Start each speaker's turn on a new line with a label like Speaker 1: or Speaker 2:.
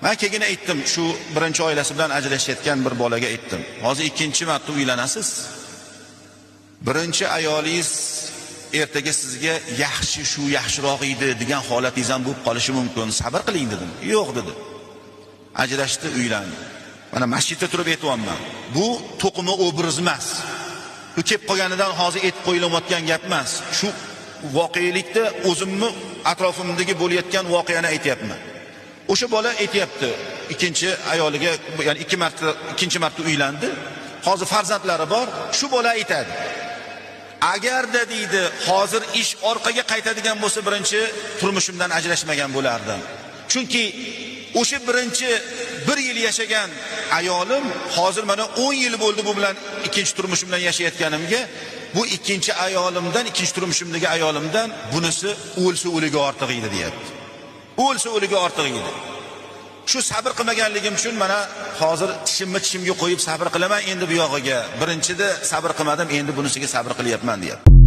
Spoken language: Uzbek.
Speaker 1: Men keyin aytdim, shu birinchi oilasi bilan ajrashayotgan bir bolaga aytdim. Hozir ikkinchi marta uylanasiz. Birinchi ayolingiz ertaga sizga yaxshi, shu yaxshiroq edi degan holatingiz ham bo'lib qolishi mumkin. Sabr qiling dedim. Yo'q dedi. Ajrashdi, uylandi. Mana masjidda turib aytyapman. Bu to'qima obraz emas. Bu kelib qolganidan hozir aytib qo'yilayotgan gap emas. Shu voqelikda o'zimni atrofimdagi bo'layotgan voqeani aytyapman. O'sha bola aytyapti, ikkinchi ayoliga, ya'ni ikkinchi marta uylandi. Hozir farzandlari bor. Shu bola aytadi. Agarda deydi, hozir ish orqaga qaytadigan bo'lsa, birinchi turmushimdan ajrashmagan bo'lardim. Chunki o'sha birinchi bir yil yashagan ayolim hozir mana 10 yil bo'ldi bu bilan ikkinchi turmushim bilan yashayotganimga, bu ikkinchi ayolimdan, ikkinchi turmushimdagi ayolimdan bunisi o'lsa o'liga ortiq edi deyapti. O'lsa o'liga ortiq edi. Shu sabr qilmaganligim uchun mana hozir tishimni tishimga qo'yib sabr qilaman endi bu yog'iga. Birinchida sabr qilmadim, endi bunisiga sabr qilyapman deyapti.